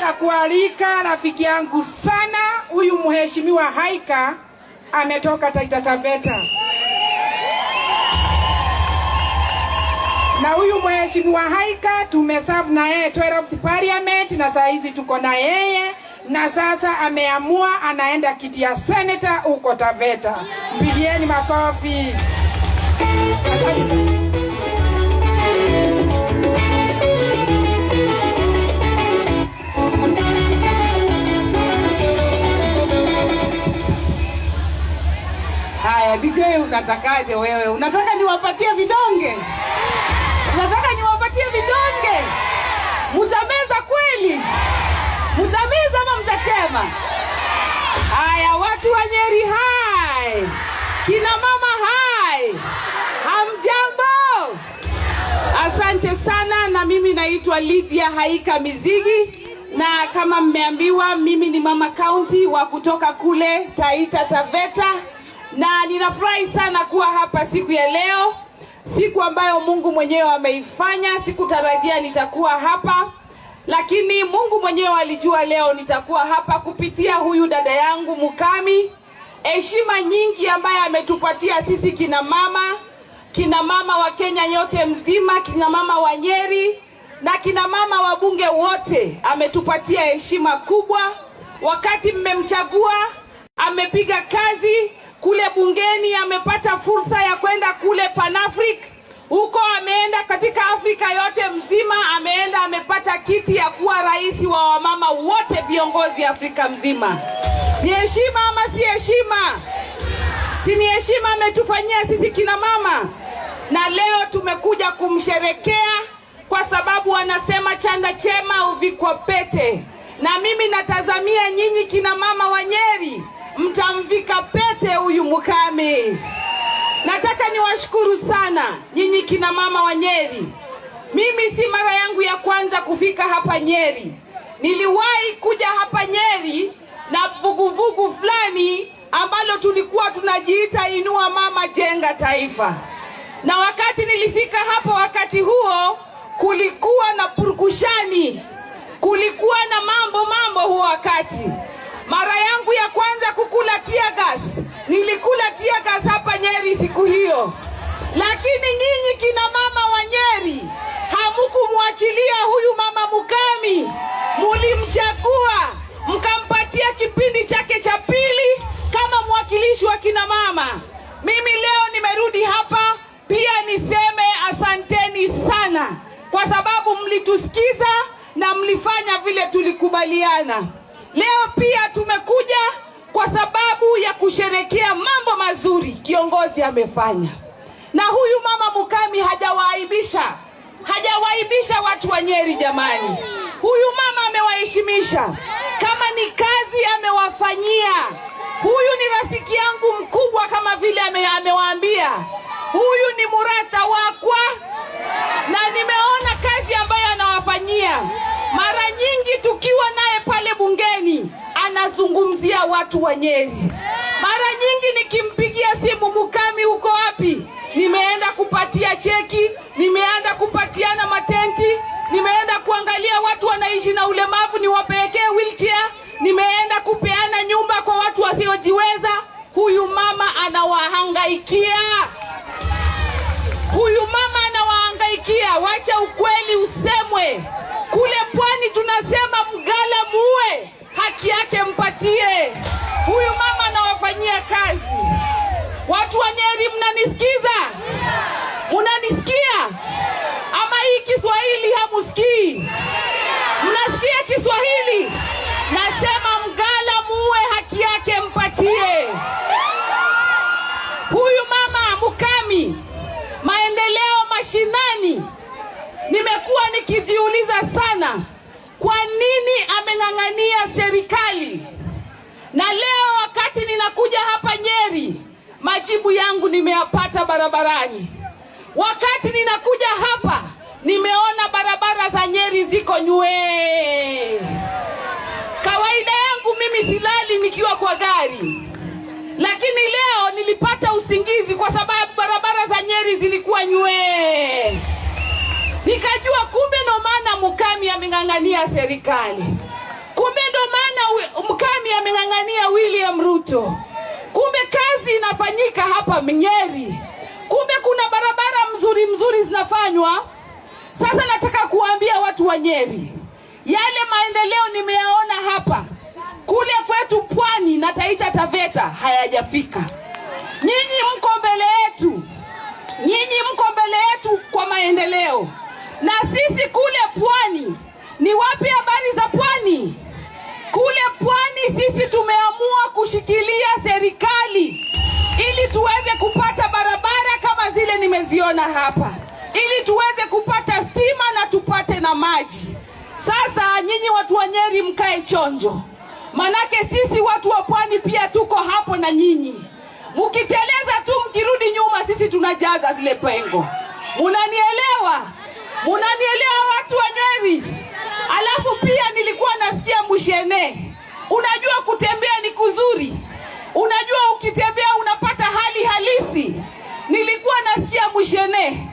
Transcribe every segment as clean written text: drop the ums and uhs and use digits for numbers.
Nataka kualika rafiki yangu sana huyu Mheshimiwa Haika, ametoka Taita Taveta. Na huyu Mheshimiwa Haika tumeserve na yeye 12th Parliament, na saa hizi tuko na yeye, na sasa ameamua anaenda kiti ya senator huko Taveta. Mpigieni makofi. Asante. Haya, DJ unatakaje wewe? Unataka niwapatie vidonge? Unataka niwapatie vidonge? Mutameza kweli? Mutameza ama mtatema? Haya, watu wa Nyeri hai, kina mama hai, hamjambo? Asante sana, na mimi naitwa Lydia Haika Mizigi, na kama mmeambiwa, mimi ni mama county wa kutoka kule Taita Taveta, na ninafurahi sana kuwa hapa siku ya leo, siku ambayo Mungu mwenyewe ameifanya. Sikutarajia nitakuwa hapa, lakini Mungu mwenyewe alijua leo nitakuwa hapa kupitia huyu dada yangu Mukami. Heshima nyingi ambaye ametupatia sisi kina mama, kina mama wa Kenya yote mzima, kina mama wa Nyeri na kina mama wa bunge wote, ametupatia heshima kubwa. Wakati mmemchagua, amepiga kazi kule bungeni, amepata fursa ya kwenda kule Panafric huko, ameenda katika Afrika yote mzima, ameenda amepata kiti ya kuwa rais wa wamama wote viongozi Afrika mzima. Ni heshima ama si heshima? Si ni heshima ametufanyia sisi kina mama? Na leo tumekuja kumsherekea kwa sababu wanasema chanda chema huvikwa pete, na mimi natazamia nyinyi kina mama wa Nyeri mtamvika pete huyu Mukami. Nataka niwashukuru sana nyinyi kina mama wa Nyeri. Mimi si mara yangu ya kwanza kufika hapa Nyeri. Niliwahi kuja hapa Nyeri na vuguvugu fulani ambalo tulikuwa tunajiita Inua Mama Jenga Taifa. Na wakati nilifika hapa, wakati huo kulikuwa na purukushani, kulikuwa na mambo mambo huo wakati. Mara yangu ya kwanza kukula tear gas, nilikula tear gas hapa Nyeri siku hiyo. Lakini nyinyi kina mama wa Nyeri hamukumwachilia huyu mama Mukami, mulimchagua mkampatia kipindi chake cha pili kama mwakilishi wa kina mama. Mimi leo nimerudi hapa pia niseme asanteni sana, kwa sababu mlitusikiza na mlifanya vile tulikubaliana. Leo pia tumekuja kwa sababu ya kusherekea mambo mazuri kiongozi amefanya, na huyu mama Mukami hajawaaibisha, hajawaibisha watu wa Nyeri jamani. Huyu mama amewaheshimisha, kama ni kazi amewafanyia. Huyu ni rafiki yangu mkubwa, kama vile amewaambia, huyu ni murata wakwa, na nimeona kazi ambayo anawafanyia. Mara nyingi tukiwa naye pale bungeni anazungumzia watu wa Nyeri. Mara nyingi nikimpigia simu, Mukami uko wapi? Nimeenda kupatia cheki, nimeenda kupatiana matenti, nimeenda kuangalia watu wanaishi na ulemavu niwapelekee wheelchair, nimeenda kupeana nyumba kwa watu wasiojiweza. Huyu mama anawahangaikia. Huyu mama anawahangaikia. Wacha ukweli usemwe. Kule pwani tunasema mgala muue, haki yake mpatie. Huyu mama anawafanyia kazi. Watu wa Nyeri, mnanisikiza? Mnanisikia? Ama hii Kiswahili hamusikii? Mnasikia Kiswahili? Nasema mgala muue, haki yake mpatie. Huyu mama Mukami, maendeleo mashinani, nimekuwa nikijiuliza sana kwa nini ameng'ang'ania serikali, na leo wakati ninakuja hapa Nyeri, majibu yangu nimeyapata barabarani. Wakati ninakuja hapa, nimeona barabara za Nyeri ziko nywee. Kawaida yangu mimi silali nikiwa kwa gari, lakini leo nilipata usingizi kwa sababu barabara za Nyeri zilikuwa nywee. Nikajua kumbe ndo maana Mukami ameng'ang'ania serikali. Mukami ameng'ang'ania William Ruto. Kumbe kazi inafanyika hapa Nyeri. Kumbe kuna barabara mzuri mzuri zinafanywa. Sasa nataka kuwaambia watu wa Nyeri, yale maendeleo nimeyaona hapa kule kwetu Pwani na Taita Taveta hayajafika. Nyinyi mko mbele yetu, nyinyi mko mbele yetu kwa maendeleo, na sisi kule Pwani. Ni wapi habari za Pwani? Kule Pwani sisi tumeamua kushikilia serikali ili tuweze kupata barabara kama zile nimeziona hapa, ili tuweze kupata stima na tupate na maji. Sasa nyinyi watu wa Nyeri mkae chonjo, manake sisi watu wa Pwani pia tuko hapo na nyinyi. Mukiteleza tu mkirudi nyuma, sisi tunajaza zile pengo. Munanielewa? Munanielewa watu wa Nyeri? Alafu pia nilikuwa nasikia Mushene, unajua kutembea ni kuzuri, unajua ukitembea unapata hali halisi. Nilikuwa nasikia Mushene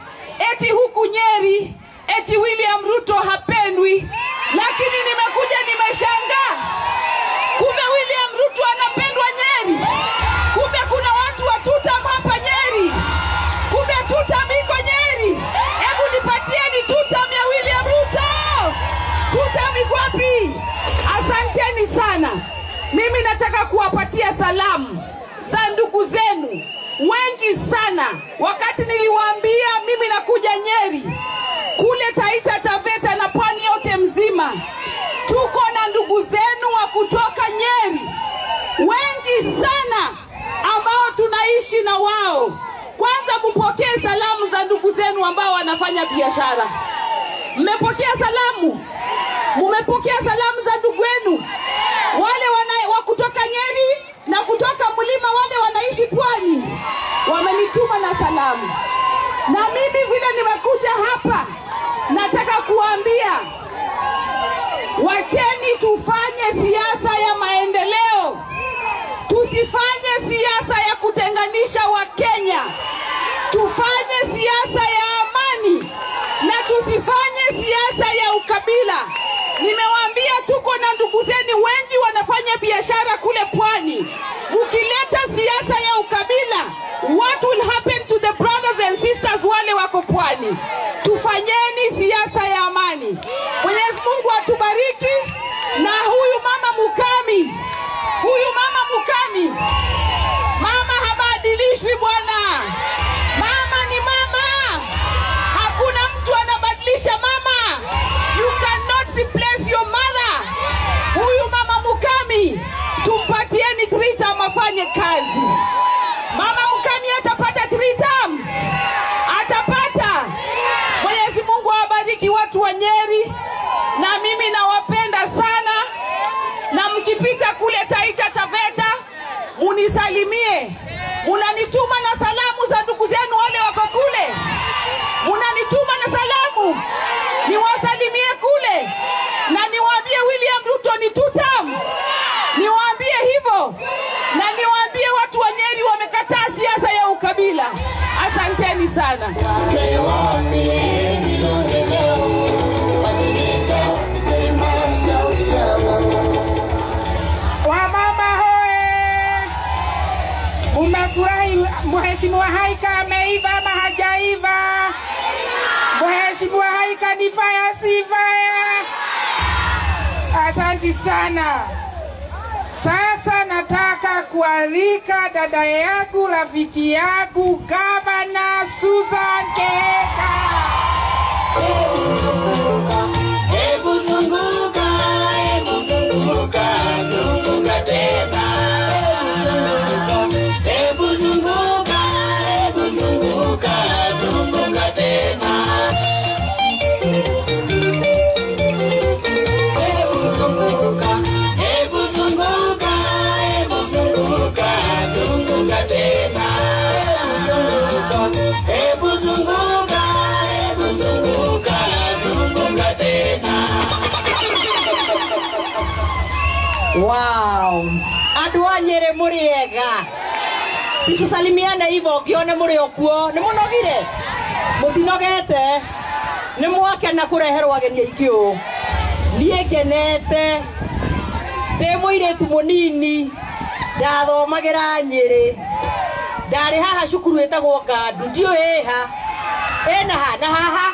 eti huku Nyeri eti William Ruto hapendwi, lakini nimekuja nimeshangaa, kumbe William Ruto anapendwa Nyeri. Kumbe kuna watu wa tutam hapa Nyeri, kumbe tutam iko Nyeri. Hebu nipatieni tutam ya William Ruto. Tutam iko wapi? Asanteni sana. Mimi nataka kuwapatia salamu za ndugu zenu wengi sana. Wakati niliwaambia mimi nakuja Nyeri, kule Taita Taveta na pwani yote mzima, tuko na ndugu zenu wa kutoka Nyeri wengi sana ambao tunaishi na wao. Kwanza mupokee salamu za ndugu zenu ambao wanafanya biashara. Mmepokea salamu? Mumepokea salamu za ndugu wenu wale wa kutoka Nyeri na kutoka mlima, wale wanaishi pwani, wamenituma na salamu. Na mimi vile nimekuja hapa, nataka kuambia wacheni tufanye siasa ya maendeleo, tusifanye siasa ya kutenganisha Wakenya, tufanye siasa ya amani na tusifanye siasa ya ukabila. Nimewaambia tuko na ndugu zenu wengi wanafanya biashara kule pwani. Mukileta siasa ya ukabila, what will happen to the brothers and sisters wale wako pwani? Tufanyeni siasa ya amani. Mwenyezi Mungu atubariki. Na huyu mama Mukami, huyu mama Mukami, mama habadilishwi bwana. Mama ni mama, hakuna mtu anabadilisha mama. You cannot replace your mother. Huyu mama Mukami tumpatieni three term afanye kazi. Mama Mukami atapata three term, atapata. Mwenyezi Mungu awabariki watu wa Nyeri, na mimi nawapenda sana, na mkipita kule Taita Taveta munisalimie. Munanituma na salamu za ndugu zenu wale wako kule, munanituma na salamu niwasalimie kule, na niwaambie William Ruto ni two term, niwaambie hivyo, na niwaambie watu wa Nyeri wamekataa siasa ya ukabila. Asanteni sana. Wamama hoe! Umefurahi Mheshimiwa Haika ameiva ama hajaiva? Mheshimiwa Haika ni fire si fire? Asanti sana. Sasa nataka kualika dada yangu, rafiki yangu, Gavana Susan Kihika. Hebu zunguka, hebu zunguka, zunguka tena. Hebu zunguka, hebu zunguka, zunguka tena. Hebu zunguka, hebu zunguka, hebu zunguka, zunguka tena. Hebu zunguka, hebu zunguka, zunguka tena. Wow. Andu a Nyeri muri ega. Situsalimiane hivyo ngione muri okuo. Ni munogire? Mutinogete? Ni mwakena kureherwo ageni aingĩ ũũ. Niĩ ngenete. Ndĩ mũirĩtu mũnini ndathomagĩra Nyĩrĩ, ndarĩ haha cukuru ĩtagwo Ngandu, ndiũĩ ĩha ĩna ha na haha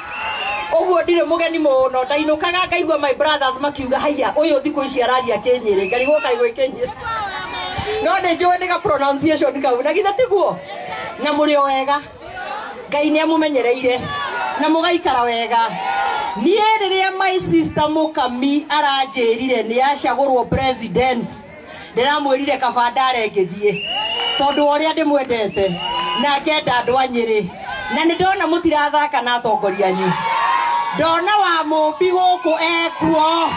ũguo, ndirĩ mũgeni mũno. Ndainũkaga ngaigua my brothers makiuga, "Haiya, ũyũ thikũ ici araria Kĩnyĩrĩ." Ngarigwo kaĩ gwĩ Kĩnyĩrĩ, no nĩ njũĩ nĩ ga pronunciation kau, na githĩ tiguo? Na mũrĩ o wega, Ngai nĩ amũmenyereire na mũgaikara wega. Niĩ rĩrĩa my sister Mũkami aranjĩrire nĩ acagũrwo president, ndĩramwĩrire kaba ndare ngĩthiĩ, tondũ wa ũrĩa ndĩmwendete na ngenda andũ a Nyĩrĩ, na nĩ ndona mũtirathaka na atongoria anyu. Ndona wa Mũmbi gũkũ ekuo,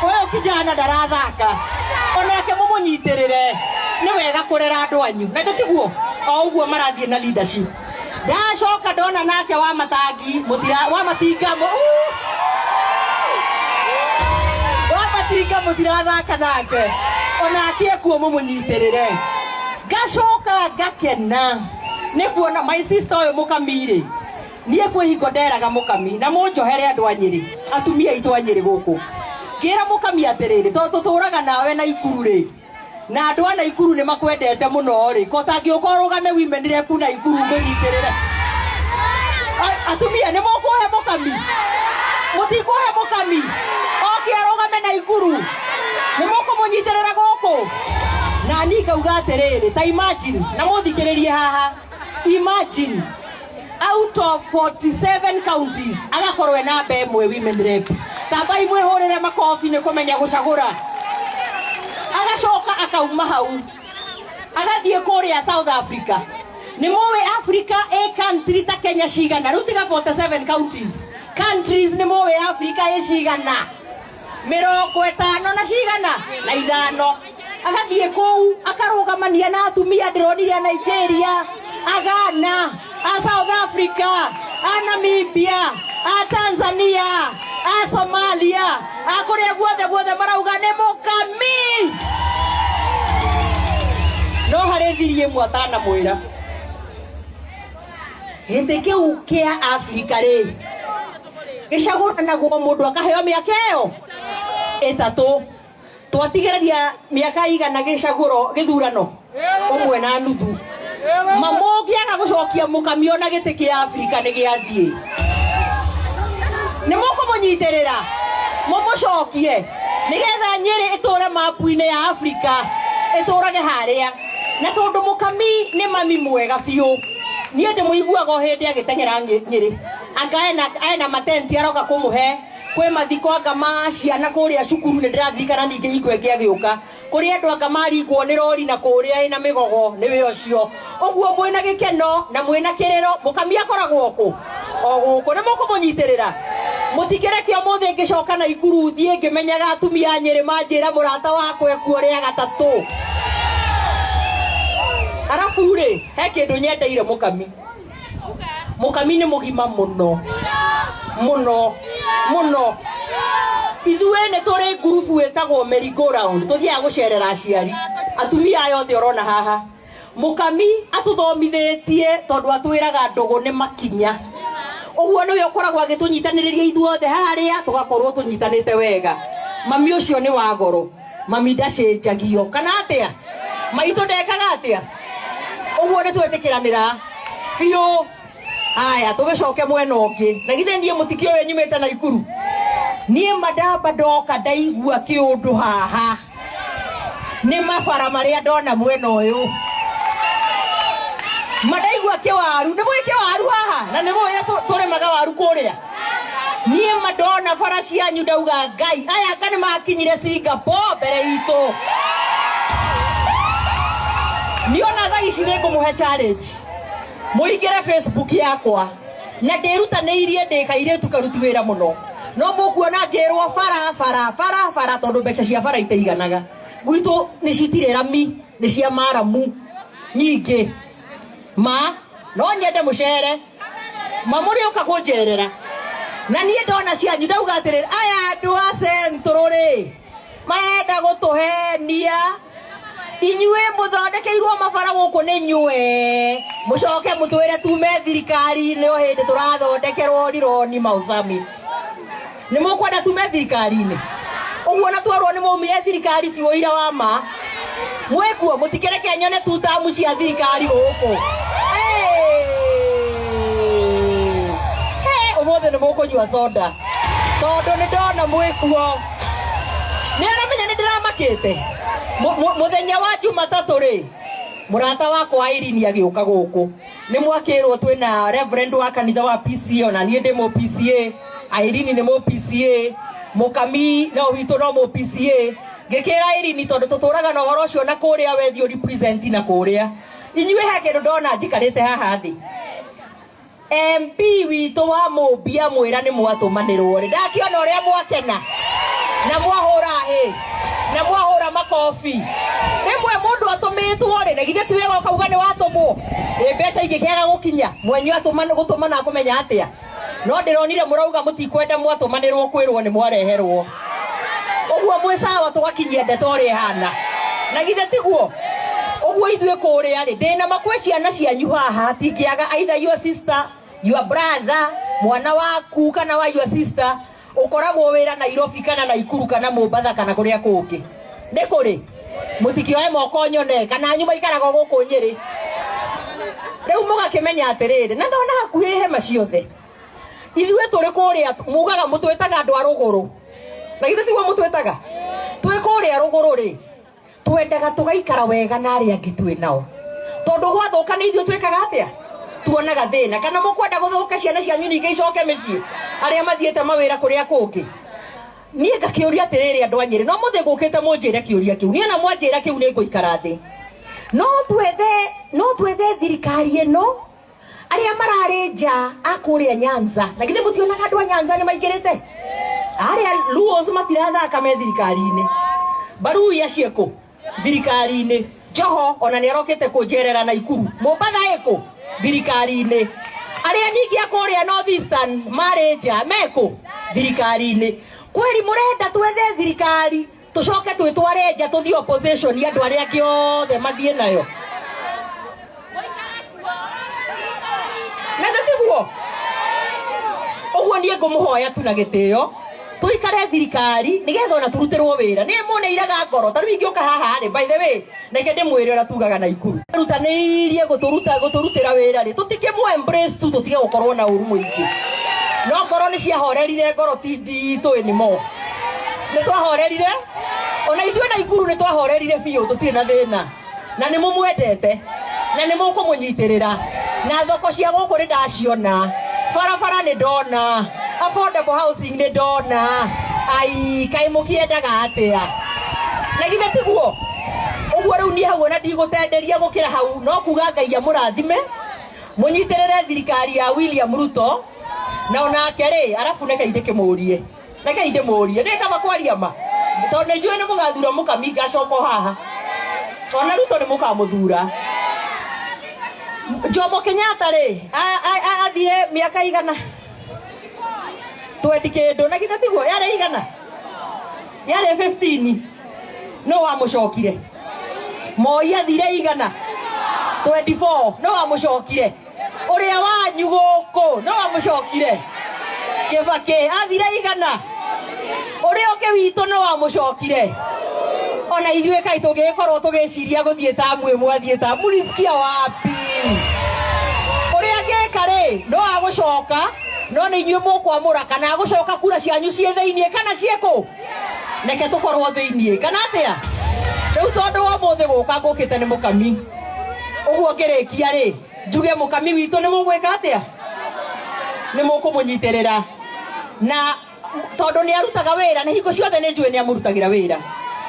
ũyũ kijana ndarathaka, onake mũmũnyitĩrĩre. Nĩ wega kũrera andũ anyu, na tiguo o ũguo marathiĩ na leadership. Ndacoka ndona nake wa matangi mũtira wa matinga wa matinga mũtirathaka nake, onake ekuo, mũmũnyitĩrĩre. Ngacoka ngakena nĩ kuona my sister ũyũ Mũkami-rĩ. Niĩ kwĩ hingo nderaga Mũkami, na mũnjohere andũ a Nyĩrĩ, atumia aitũ a Nyĩrĩ gũkũ, ngĩra Mũkami atĩrĩrĩ, tondũ tũtũraga nawe na Ikuru rĩ, na andũ a Naikuru nĩ makwendete mũno rĩ, ko tangĩũka ũrũgame women rep Naikuru ngũnyitĩrĩre? Atumia, nĩ mũkũhe Mũkami? Mũtikũhe Mũkami oke arũgame Naikuru? Nĩ mũkũmũnyitĩrĩra gũkũ? Na niĩ ngauga atĩrĩrĩ, ta imagine, na mũthikĩrĩrie haha, imagine out of 47 counties agakorwo e namba ĩmwe women rep. Tambai mwĩhũrĩre makobi nĩ kũmenya gũcagũra. Agacoka akauma hau agathiĩ kũrĩa South Africa. Nĩ mũĩ Africa ĩ country ta Kenya cigana? Rĩu tiga 47 counties, countries nĩ mũĩ Africa ĩ cigana? 55. Agathiĩ kũu akarũgamania na atumia ndĩronire a Nigeria, a Ghana, a South Africa, a Namibia, a Tanzania, a Somalia, a kũrĩa guothe guothe, marauga nĩ Mũkami. No harĩ thiri ĩmwe atanamwĩra, gĩtĩ kĩu kĩa Afrika rĩ, gĩcagũranagwo mũndũ akaheo mĩaka ĩyo 3. Twatigĩrĩria mĩaka igana gĩcagũro gĩthurano ũmwe na nuthu, ma mũngĩaga gũcokia Mũkami, ona gĩtĩ kĩa Afrika nĩ gĩathiĩ. Nĩ mũkũmũnyitĩrĩra mũmũcokie nĩgetha Nyĩrĩ ĩtũre mapu-inĩ ya Afrika, ĩtũrage harĩa. Na tondũ Mũkami nĩ mami mwega biũ, niĩ ndĩmũiguaga o hĩndĩ agĩteng'era Nyĩrĩ, anga ena matenti aroka kũmũhe kwĩ mathiko, anga ma ciana kũrĩa cukuru. Nĩ ndĩraririkana ningĩ hingo ĩngĩ agĩũka kũrĩ andũ anga maringwo nĩ rori na kũrĩa ĩna mĩgogo, nĩwe ũcio. Ũguo mwĩna gĩkeno na mwĩna kĩrĩro, Mũkami akoragwo kũ o gũkũ, nĩ mũkũmũnyitĩrĩra. Mũtikĩreke ũmũthĩ ngĩcoka na Ikuru thiĩ ngĩmenyaga atumia a Nyĩrĩ manjĩra mũrata wakwa ekuo rĩa gatatũ. Arabu rĩ, he kĩndũ nyendeire Mũkami. Mũkami nĩ mũgima mũno mũno mũno. Ithuĩ nĩ tũrĩ ngurubu ĩtagwo merry go round, tũthiaga gũcerera aciari, atumia aya othe ũrona haha. Mũkami atũthomithĩtie, tondũ atwĩraga ndũgũ nĩ makinya. Ũguo nĩwe ũkoragwo agĩtũnyitanĩrĩria ithuothe harĩa tũgakorwo tũnyitanĩte wega. Mami ũcio nĩ wa goro, mami ndacenjagio kana atĩa, maitũ ndekaga atĩa. Ũguo nĩ twetĩkĩranĩra biũ. Haya, tũgĩcoke mwena ũngĩ. Na githĩ niĩ mũtikĩũĩ nyumĩte Naikuru? Niĩ mandamba ndoka ndaigua kĩũndũ haha nĩ mabara marĩa ndona mwena ũyũ, mandaigua kĩwaru. Nĩ mũĩ kĩwaru haha, na nĩ mũĩ tũrĩmaga waru kũrĩa. Niĩ mandona bara cianyu ndauga, "Ngai, aya anga nĩ makinyire Singapore mbere itũ." Niona thaa ici nĩ ngũmũhe challenge, mũingĩre Facebook yakwa, na ndĩrutanĩirie ndĩ kairĩtu karuti wĩra mũno, no mũkuona ngĩrwo bara bara bara bara, tondũ mbeca cia bara itaiganaga gwitũ, nĩ citirĩ rami, nĩ cia maramu nyingĩ. Ma no nyende mũcere ma mũrĩũka kũnjerera, na niĩ ndona cianyu ndauga atĩrĩrĩ, aya andũ a Central rĩ, marenda gũtũhenia. Inyuĩ mũthondekeirwo mabara gũkũ nĩ nyue, mũcoke mũtwĩre tume thirikari-inĩ o hĩndĩ tũrathondekerwo Rironi Mau Summit. Nĩ mũkwenda tume thirikari-inĩ? Ũguo na twerwo nĩ mwaumire thirikari ti ũira wa ma. Mwĩkuo mũtikĩreke nyone tutamu cia thirikari gũkũ. Hey, ũmũthĩ nĩ mũkũnyua soda tondũ nĩ ndona mwĩkuo. Nĩ aramenya nĩ ndĩramakĩte. Mũthenya wa Jumatatũ rĩ, mũrata wakwa Irene agĩũka gũkũ. Nĩ mwakĩrwo twĩna reverend wa kanitha wa PCA, ona niĩ ndĩ mũ PCA, Irene nĩ mũ PCA, Mũkami no witũ no mũ PCA. Ngĩkĩra Irene tondũ tũtũraga na ũhoro ũcio na kũrĩa wethiĩ represent na kũrĩa. Inyuĩ he kĩndũ ndona njikarĩte haha thĩ. MP witũ wa Mũmbi amwĩra nĩ mwatũmanĩrwo rĩ, ndakĩona ũrĩa mwakena na mwahũra hĩ na mwahũra makobi. Rĩmwe mũndũ atũmĩtwo rĩ, na githĩ ti wega ũkauga nĩ watũmwo? Ĩ mbeca ingĩkĩaga gũkinya mwenyu gũtũmana akũmenya atĩa? No ndĩronire mũrauga mũtikwenda mwatũmanĩrwo kwĩrwo nĩ mwareherwo. Ũguo mwĩ sawa tũgakinyia ndeto ũrĩa ĩhana. Na githĩ tiguo? Ũguo ithuĩ kũrĩa rĩ, ndĩna ma kwĩ ciana cianyu haha hatingĩaga either your sister, your brother, mwana waku kana wa your sister ũkoragwo wĩra Nairobi kana Naikuru kana Mombatha kana kũrĩa kũngĩ. Nĩ kũrĩ? Mũtikĩoe moko nyone kana anyu maikaraga gũkũ Nyĩrĩ. Rĩu mũgakĩmenya atĩrĩrĩ, na ndona hakuhĩ hema ciothe. Ithuĩ tũrĩ kũrĩa mugaga mũtwĩtaga andũ a rũgũrũ. Na githĩ tiguo mũtwĩtaga? Twĩ kũrĩa rũgũrũ rĩ, twendaga tũgaikara wega na arĩa angĩ twĩ nao. Tondũ gwathũka nĩ ithuĩ twĩkaga atĩa? Tuonaga thĩna. Kana mũkwenda gũthũka ciana cianyu ningĩ icoke mĩciĩ arĩa mathiĩte mawĩra kũrĩa kũngĩ. Niĩ ngakĩũria atĩrĩrĩ andũ a Nyĩrĩ, no mũthĩ ngũkĩte mũnjĩre kĩũria kĩu. Niĩ na mwanjĩra kĩu nĩ ngũikara thĩ. No twethe thirikari ĩno arĩa mararĩ nja a kũrĩa Nyanza. Na githĩ mũtionaga andũ a Nyanza nĩ maingĩrĩte? Arĩa Luos matirathaka me thirikari-inĩ. Barui acio kũ? Thirikari-inĩ. Joho ona nĩ arokĩte kũnjerera Naikuru. Mombatha ĩkũ? Thirikari-inĩ. Arĩa ningĩ a kũrĩa North Eastern marĩ nja mekũ? Thirikari-inĩ. Kweri mũrenda twethe thirikari tũcoke twĩtware nja tũthiĩ opposition andũ arĩa angĩ othe mathiĩ nayo. Na tiguo? Ũguo niĩ ngũmũhoya tu na gĩtĩo tũikare thirikari nĩgetha ona tũrutĩrwo wĩra. Nĩ mũnĩiraga ngoro ta rĩu ingĩũka haha rĩ, by the way, reke ndĩmwĩre ũrĩa tugaga Naikuru. Rutanĩirie gũtũrutĩra wĩra rĩ, tũtikĩmũ embrace tu tũtige gũkorwo na ũru mũingĩ. No ngoro nĩ ciahorerire, ngoro ti nditũ anymore. Nĩ twahorerire, ona ithuĩ Naikuru nĩ twahorerire biũ, tũtirĩ na thĩna. Na nĩ mũmwendete, na nĩ mũkũmũnyitĩrĩra. Na thoko cia gũkũ nĩ ndaciona, barabara nĩ ndona, affordable housing nĩ ndona. Ai, kaĩ mũkĩendaga atĩa? Na githĩ tiguo? Ũguo rĩu niĩ hau ona ndigũtenderia gũkĩra hau, no kuga Ngai amũrathime, mũnyitĩrĩre thirikari ya William Ruto, na onake rĩ, arabu reke ndĩkĩmũrie. Reke ndĩmũrie, nĩ kaba kwaria ma, tondũ nĩ njũĩ nĩ mũgathura Mũkami ngacoka o haha. Ona Ruto nĩ mũkamũthura. Jomo Kenyatta rĩ, athire mĩaka igana? 20 kĩndũ, na githĩ tiguo? Yarĩ igana? Yarĩ 15. No wamũcokire. Moi athire igana? 24. No wamũcokire. Ũrĩa wanyu gũkũ, no wamũcokire. Kĩbakĩ athire igana? Ũrĩa ũngĩ witũ no wamũcokire. Ona ithuĩ kaĩ tũngĩgĩkorwo tũgĩciria gũthiĩ tamu ĩmwe athiĩ tamu, mulisikia wapi? Ũrĩa angĩka rĩ, no agũcoka, no nĩ inyuĩ mũkwamũra kana agũcoka kura cianyu ciĩ thĩiniĩ kana ciĩ kũ? Reke tũkorwo thĩiniĩ kana atĩa? Rĩu tondũ wa ũmũthĩ gũka ngũkĩte nĩ Mũkami, ũguo ngĩrĩkia rĩ, njuge Mũkami witũ nĩ mũgwĩka atĩa? Nĩ mũkũmũnyitĩrĩra. Na tondũ nĩ arutaga wĩra, na hingo ciothe nĩ njũĩ nĩ amũrutagĩra wĩra.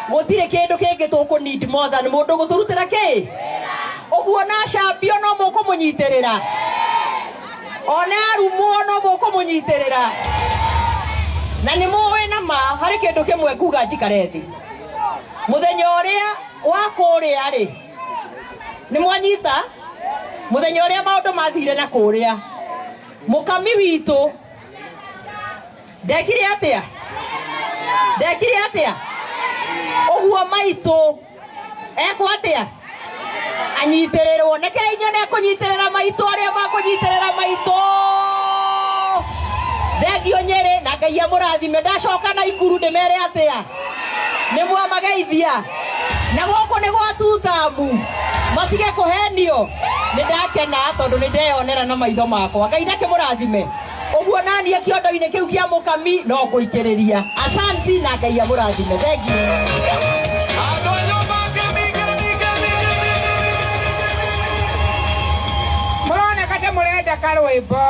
Gũtirĩ kĩndũ kĩngĩ tũkũ need more than mũndũ gũtũrutĩra kĩ? Ũguo na cambio no mũkũmũnyitĩrĩra. Ona arumwo no mũkũmũnyitĩrĩra. Na nĩ mũĩ na ma harĩ kĩndũ kĩmwe nguga njikare thĩ. Mũthenya ũrĩa wa kũrĩa rĩ, nĩ mwanyita? Mũthenya ũrĩa maũndũ mathire na kũrĩa, Mũkami witũ ndekire atĩa? Ndekire atĩa? Ũguo maitũ ekwo atĩa? Anyitĩrĩrwo. Reke inyone kũnyitĩrĩra maitũ arĩa makũnyitĩrĩra maitũ. Thengio Nyĩrĩ na Ngai amũrathime. Ndacoka na Ikuru ndĩmere atĩa? Nĩ mwamageithia na gũkũ nĩ gwa tutamu, matige kũhenio. Nĩ ndakena tondũ nĩ ndeyonera na maitho makwa. Ngai ndakĩmũrathime. Ũguo naniĩ kĩondo-inĩ kĩu kĩa mũkami no ngũikĩrĩria. Asanti na Ngai amũrathime. Thengio. Mũroneka ta mũrenda karwĩmbo.